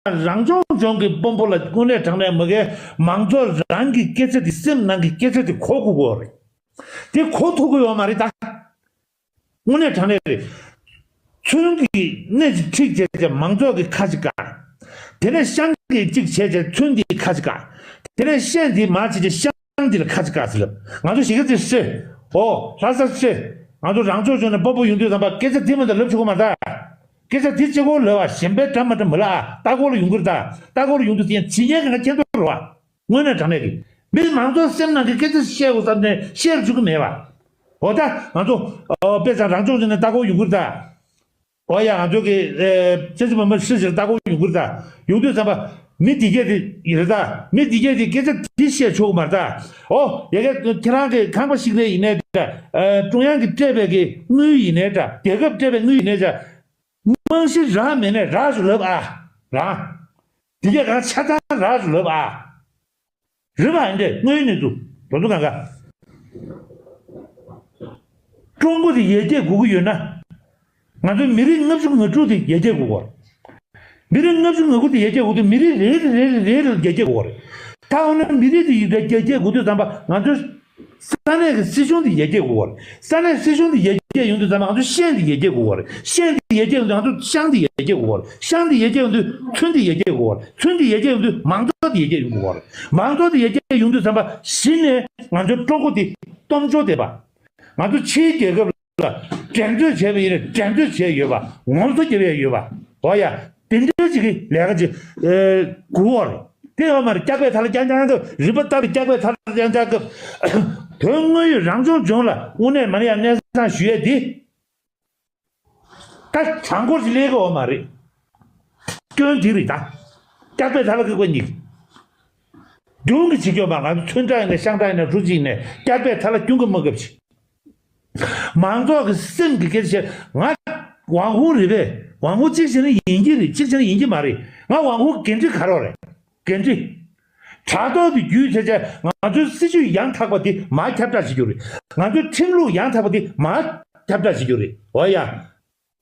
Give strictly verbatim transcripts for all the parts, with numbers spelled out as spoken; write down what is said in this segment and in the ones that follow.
རང་སྐྱོང་ལྗོངས་ཀྱི་དཔོན་པོ་ལ་དངོས་གནས་དྲང་གནས་མ་གིའི་མང་ཚོགས་རང་གི་སྐད་ཆ་དེ་སེམས་ནང་གི་སྐད་ཆ་དེ་གོ་དགོས་ཀྱི་ཡོད་རེད། དེ་གོ་ཐུབ་ཀྱི་ཡོད་མ་རེད་ད། དངོས་གནས་དྲང་གནས་རེད། ཚུན་གྱིས་སྣེ་གཅིག་ཁྲིད་བྱས་བྱས་མང་ཚོགས་ཀྱི་ཁ་ཅིག་བཀག་དེ་ནས་ཤང་གིས་གཅིག་བྱས་བྱས་ཚུན་གྱི་ཁ་ཅིག་བཀག་དེ་ནས་ཤན་དེ་མར་བྱས་བྱས་ཤང་འདི་ལ་ཁ་ཅིག་བཀག་ཟེར་ལབ། ང་ཚོ་གཞིས་ཀ་རྩེ་སེ། ཨོ། ལྷ་ས་སེ། ང་ཚོ་རང་སྐྱོང་ལྗོངས་ནས་སྤོ་སྤོ་ཡོང་དུས་ཙམ་པ་སྐད་ཆ་དེ་མ་གཏོགས་ལབ་ཆོག་གི་མ་རེད་ད། སྐད་ཆ་དེ་གཅིག་པོ་ལབ་པ་གཞན་པའི་འདྲ་མ་འདྲ་མ་ལབ་ཨ། ལྟ་སྐོར་ལ་ཡོང་གི་རེད་ད། ལྟ་སྐོར་ལ་ཡོང་དུས་དེ་ཡང་ཇི་སྙེད་ཀྱི་ང་ཁྱེད་ཚོ་རེད་བ། དངོས་གནས་དྲང་གནས་ཀྱི། མི་མང་ཚོགས་སེམས་ནང་གི་སྐད་ཆ་བཤད་དགོས་བསམ་ནས་བཤད་རུ་བཅུག་གི་མེད་པ། འོ་ད་ང་ཚོ་ཨོ་དཔེ་ཆ་རང་སྐྱོང་ལྗོངས་ནས་ལྟ་སྐོར་ཡོང་གི་རེད་ད། ཨོ་ཡ་ང་ཚོ་གི་ཨེ་ཅི་ཅི་མ་མ་ཧྲི་ཞིག་ལྟ་སྐོར་ཡོང་གི་རེད་ད། ཡོང་དུས་ཙམ་པ་མི་འདི་གས་དེ་ཡིན་རེད་ད། མི་འདི་གས་དེ་སྐད་ཆ་དེ་བཤད་ཆོག་གི་མ་རེད་ད། ཨོ་ཡ་གས་ཁྱེད་རང་གི་ཁང་པ་ཞིག་རེད་ཡིན་ནའི་འདྲ། ཨེ་ཀྲུང་དབྱང་གིས་སྤྲད་པའི་གི་དངུལ་ཡིན་ནའི་འདྲ། རྒྱལ་ཁབ་སྤྲད་པའི་དངུལ་ཡིན་ནའི་འདྲ། རྨང་གཞི་རག་མེད་ནའི་རག་ཞུ་ལབ་ཨ། རག་དེ་གས་གང་ཆ་ཚང་རག་ཞུ་ལབ་ཨ། རེད་པ། ཨ་འདྲས་དངོས་ཡོད་གནས་ཚུལ་དོ་ཚོ་གང་ག་ཀྲུང་གོ་དེ་ཡར་རྒྱས་དགོས་ཀྱི་ཡོད་ན། ང་ཚོའི་མི་རིགས་ལྔ་བཅུ་ང་དྲུག་དེ་ཡར་རྒྱས་དགོས་ཀྱི་ཡོད་རེད། མི་རིགས་ལྔ་བཅུ་ང་དགུ་དེ་ཡར་རྒྱས་དགོས་དུས་མི་རིགས་རེ་རེ་རེ་རེ་རེ་ལ་ཡར་རྒྱས་དགོས་ཀྱི་ཡོད་རེད། ད་འོ་ན་མི་རིགས་དེ་ཡར་རྒྱས་དགོས་དུས་ཙམ་པ་ང་ཚོའི་ས་གནས་ཀྱི་སྲིད་གཞུང་དེ་ཡར་རྒྱས་དགོས་ཀྱི་ཡོད་རེད། ས་གནས་སྲིད་གཞུང་དེ་ཡར་རྒྱས་ཡོང་དུས་ཙམ་པ་ང་ཚོ་ཤན་དེ་ཡར་རྒྱས་དགོས་ཀྱི་ཡོད་རེད། ཤན་དེ་ཡར་རྒྱས་ཡོང་དུས་ང་ཚོ་ཤང་དེ་ཡར་རྒྱས་དགོས་ཀྱི་ཡོད་རེད། ཤང་དེ་ཡར་རྒྱས་ཡོང་དུས་ཚུན་དེ་ཡར་རྒྱས་དགོས་ཀྱི་ཡོད་རེད། ཚུན་དེ་ཡར་རྒྱས་ཡོང་དུས་མང་ཚོགས་དེ་ཡར་རྒྱས་ཡོང་དགོས་ཀྱི་ཡོད་རེད། མང་ཚོགས་དེ་ཡར་རྒྱས་ཡོང་དུས་ཙམ་པ་གཞི་ནས་ང་ཚོའི་ཀྲུང་གོ་དེ་སྟོབས་འབྱོར་ལྡན་པ། ང་ཚོ་ཕྱིའི་རྒྱལ་ཁབ་ལ་འགྲན་རྩོད་བྱས་པ་ཡིན་ན་འགྲན་རྩོད་བྱས་ཡོད་པ། ངོམ་སོ་རྒྱབ་ཡས་ཡོད་པ། འོ་ཡ། དེ་འདྲ་ཅིག་གི་ལས་ཀ་ཅིག་ཨེ་དགོས་པ་རེད། དེ་ཡོད་མ་རེད། སྐྱག་པའི་ཐལ་རྐྱང་རྐྱང་སྐབས་རིམ་པ་ལྟར་སྐྱག་པའི་ཐལ་རྐྱང་རྐྱང་སྐབས་དོན་དངོས་ཡོད་རང་སྐྱོང་ལྗོངས་ལ་དངོས་གནས་མ་ནི་ཡང་གནས་སྟངས་ཞུ་ཡས་དེ། ད་གྲངས་འཁོར་ཞིག་ལས་ཀ་འོ་མ་རེད། སྐྱོན་དེ་རེད་ད། སྐྱག་པའི་ཐལ་ལ་སྐྱག་པ་གཉིས། སྒྲུང་གི་བྱེད་སྐྱོ་མ་ང་ཚོ་ཚོན་ཁྲ་ཡིན་ནས་ཤང་ཁྲ་ཡིན་ནས་གྲུ་གཅིག་ནས་སྐྱག་པའི་ཐལ་ལ་སྐྱུང་གི་མ་སྐབས་ཤིག་མང་ཚོགས་ཀྱི་སེམས་ཀྱི་སྐད་ཆ་བཤད། ང་ཝང་ཧུང་རེད་པས། ཝང་ཧུང་གཅིག་བྱས་ན་ཡིན་གྱི་རེད། གཅིག་བྱས་ན་ཡིན་གྱི་མ་རེད། ང་ཝང་ཧུང་འགན་འཁྲི་ག་རེ་རེད། འགན་འཁྲི། དྲ་ཐོག་ཏུ་བརྒྱུད་བྱས་བྱས་ང་ཚོའི་སྲིད་ཇུས་ཡང་དག་པ་དེ་མར་ཁྱབ་བསྒྲགས་བྱེད་རྒྱུ་རེད། ང་ཚོའི་ཁྲིམས་ལུགས་ཡང་དག་པ་དེ་མར་ཁྱབ་བསྒྲགས་བྱེད་རྒྱུ་རེད། འོ་ཡ།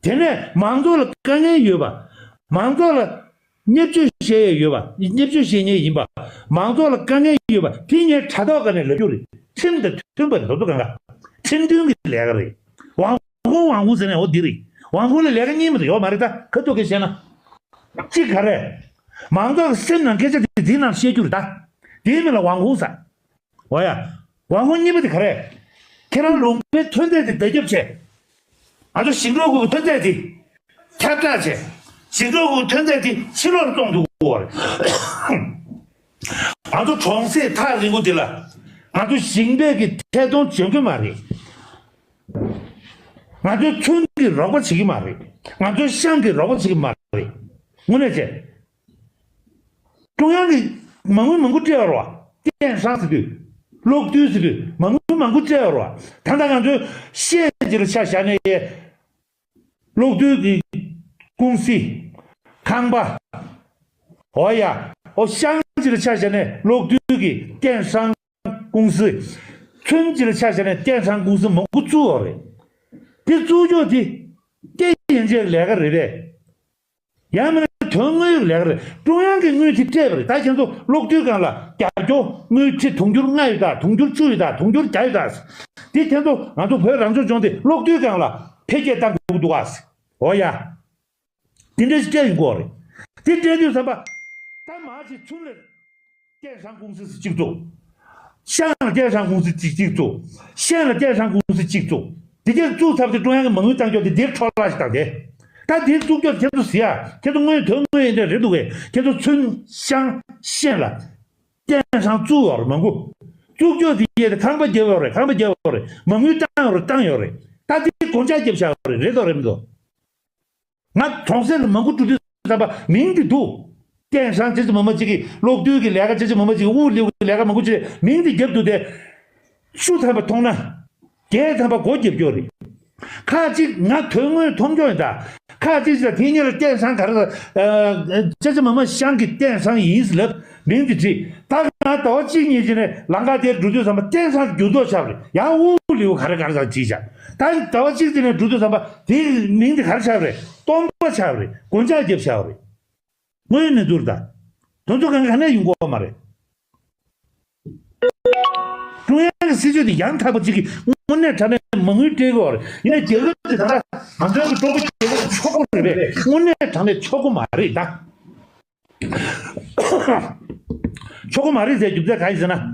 དེ་ནས་མང་ཚོགས་ལ་དཀའ་ངལ་ཡོད་པ། མང་ཚོགས་ལ་བརྙས་བཅོས་བྱེད་ཡས་ཡོད་པ། བརྙས་བཅོས་བྱེད་མཁན་ཡིན་པ། མང་ཚོགས་ལ་དཀའ་ངལ་ཡོད་པ་དེ་ངས་དྲ་ཐོག་སྒང་ནས་ལབ་རྒྱུ་རེད། ཁྲིམས་དང་མཐུན་པ་རེད། དོ་ཚོ་གང་ག་ཁྲིམས་མཐུན་གྱི་ལས་ཀ་རེད། ཝང་ཧུང་ཝང་ཧུང་ཟེར་ནས་འོ་འདི་རེད། ཝང་ཧུང་ལ་ལས་ཀ་གཉིས་མ་གཏོགས་ཡོད་མ་རེད་ད། ཁ་ཐུག་གི་བཤད་ན། གཅིག་ག་རེད། མང་ཚོགས་ཀྱི་སེམས་ནང་སྐད་ཆ་དེ་འདི་ནང་བཤད་རྒྱུ་རེད་ད། དེའི་མིང་ལ་ཝང་ཧུང་ཟེར། འོ་ཡ། ཝང་ཧུང་གཉིས་པ་དེ་ག་རེད། ཁྱེད་རང་ལུང་པའི་ཐོན་རྫས་དེ་བརྡ་ཁྱབ་བྱས། ང་ཚོ་ཞིང་འབྲོག་ཁུལ་གྱི་ཐོན་རྫས་དེ་ཁྱབ་བསྒྲགས་བྱས། ཞིང་འབྲོག་ཁུལ་གྱི་ཐོན་རྫས་དེ་ཕྱི་ལོགས་ལ་གཏོང་ཐུབ་དགོས་པ་རེད། ང་ཚོ་གྲོང་གསེབ་ཐག་རིང་པོ་དེ་ལ་ང་ཚོ་ཞིང་པའི་གི་ཐད་གཏོང་འཇོན་གྱི་མ་རེད། ང་ཚོའི་ཚུན་གྱིས་རོགས་པ་བྱེད་ཀྱི་མ་རེད། ང་ཚོའི་ཤང་གིས་རོགས་པ་བྱེད་ཀྱི་མ་རེད། དངོས་གནས་བྱས། ཀྲུང་དབྱང་གིས་མ་དངུལ་མང་པོ་སྤྲད་ཡོད་རེད་བ། ཏེན་ཧྲང་ཟེར་དུས། གློག་རྡུལ་ཟེར་དུས་མ་དངུལ་མང་པོ་སྤྲད་ཡོད་རེད་བ། ད་ལྟ་ང་ཚོའི་ཤན་ཅིག་ལ་ཆ་བཞག་ནས། གློག་རྡུལ་གྱི་ཀུང་སི། ཁང་པ། འོ་ཡ། འོ་ཤང་ཅིག་ལ་ཆ་བཞག་ནས་གློག་རྡུལ་གྱི་ཏེན་ཧྲང་ཀུང་སི། ཚུན་ཅིག་ལ་ཆ་བཞག་ནས་ཏེན་ཧྲང་ཀུང་སི་མང་པོ་བཙུགས་ཡོད་རེད། དེ་བཙུགས་ཕྱོགས་དེ། ཏན་ཡན་ཆད་ལས་ཀ་རེད་པས། ཡང་མིན་ན་དོན་དངོས་ཡོད་ལས་ཀ་རེད། ཀྲུང་དབྱང་གིས་དངུལ་དེ་སྤྲད་པ་རེད། ད་ཁྱེད་ཚོ་གློག་རྡུལ་སྒང་ལ་རྒྱབ་སྐྱོར་དངུལ་ཁྲི་དུང་ཕྱུར་ལྔ་ཡོད་ད། དུང་ཕྱུར་བཅུ་ཡོད་ད། དུང་ཕྱུར་བརྒྱ་ཡོད་ད། དེ་ཁྱེད་ཚོ་ང་ཚོ་བོད་རང་སྐྱོང་ལྗོངས་དེ་གློག་རྡུལ་སྒང་ལ་འཕེལ་རྒྱས་གཏང་དགོས་ཀྱི་འདུག་ག་འོ་ཡ། དེ་འདྲ་ཞིག་སྤྲད་ཡོང་གི་ཡོད་རེད། དེ་སྤྲད་དུས་ཙམ་པ། ད་མ་གཞི་ཚུན་ལ་ཏེན་ཧྲང་ཀུང་སི་གཅིག་བཙུགས། ཤང་ལ་ཏེན་ཧྲང་ཀུང་སི་གཅིག་གཅིག་བཙུགས། ཤན་ལ་ཏེན་ཧྲང་ཀུང་སི་གཅིག་བཙུགས། དེ་གས་བཙུགས་ཚར་དུས་ཀྲུང་དབྱང་གི་མ་དངུལ་གཏང་རྒྱུ་དེ་འདིར་འཕྲོ་བརླག་ཞིག་བཏང་སྟེ། ད་དེ་བཙུགས་རྒྱུ་ཁྱེད་ཚོ་ཟེར་ཡ། ཁྱེད་ཚོ་དངོས་དོན་དངོས་ཡིན་འདྲ་རེད་འདུག་གས། ཁྱེད་ཚོ་ཚུན་ཤང་ཤན་ལ་ཏེན་ཧྲང་བཙུགས་ཡོད་རེད་མང་པོ། བཙུགས་རྒྱུ་དེ་གས་དེ་ཁང་པ་བརྒྱབ་ཡོད་རེད། ཁང་པ་བརྒྱབ་ཡོད་རེད། མ་དངུལ་བཏང་ཡོད་རེད། བཏང་ཡོད་རེད། ད་དེ་སྒོ་ལྕགས་བརྒྱབ་བཞག་ཡོད་རེད། རེད་དོ་རེད་མི་དོ། ང་གྲོང་གསེབ་ལ་མ་དངུལ་སྤྲོད་དུས་ཙམ་པ་མིང་དེ་འདུག་ཏེན་ཧྲང་ཅི་ཅི་མ་མ་ཅིག་གིས་གློག་རྡུལ་གྱི་ལས་ཀ་ཅི་ཅི་མ་མ་ཅིག་གིས་དབུགས་ལེའུ་གི་ལས་ཀ་མང་པོ་ཅིག་མིང་དེ་བརྒྱབ་འདུག་སྟེ། ཤུ་ཐམ་པ་མཐོང་ན། བརྒྱད་ཐམ་པ་སྒོ་བརྒྱབ་ཀྱི་ཡོད་རེད། ཁག་ཅིག་ང་དོན་དངོས་མཐོང་རྒྱུ་ཡིན་ད། ཁག་ཅིག་ཅིག་ལ་དེ་གཉིས་ལ་ཏེན་ཧྲང་ག་རེ་ལ། ཅི་ཅི་མ་མ་ཤང་གི་ཏེན་ཧྲང་ཡིན་ཟེར་ལབ། མིང་དེ་བྲིས། ད་ང་ཟླ་བ་གཅིག་གཉིས་རྗེས་ནས་ལམ་ཁ་དེར་འགྲོ་དུས་ཙམ་པ་ཏེན་ཧྲང་འགྱུར་ལྡོག་ཆགས་རེད། ཡང་དབུགས་ལེའུ་ག་རེ་ག་རེ་ཟེར་བྲིས་བཞག་ད་ཟླ་བ་གཅིག་རྗེས་ནས་འགྲོ་དུས་ཙམ་པ་དེའི་མིང་དེ་ག་རེ་ཆགས་རེད། སྟོང་པ་ཆགས་རེད། སྒོ་ལྕགས་བརྒྱབ་བཞག་རེད། དངུལ་གནས་ཚུལ་དང་། དེ་ཚོ་གང་ག་ནས་ཡོང་གི་ཡོད་མ་རེད། ཀྲུང་དབྱང་གི་སྲིད་ཇུས་དེ་ཡང་དག་པ་ཅིག་གིས་དངོས་གནས་དྲང་གནས་མ་དངུལ་སྤྲད་ཀྱི་ཡོད་རེད། ཡིན་ནའི་རྒྱལ་ཁབ་དེ་ད་ང་ཚོའི་ཀྲུང་གོ་རྒྱལ་ཁབ་ཆོག་གི་རེད་པས། དངོས་གནས་དྲང་གནས་ཆོག་གི་མ་རེད་ད། ཆོག་གི་མ་རེད་ཟེར་རྒྱུ་མཚན་གང་ཡིན་ཟེར་ན།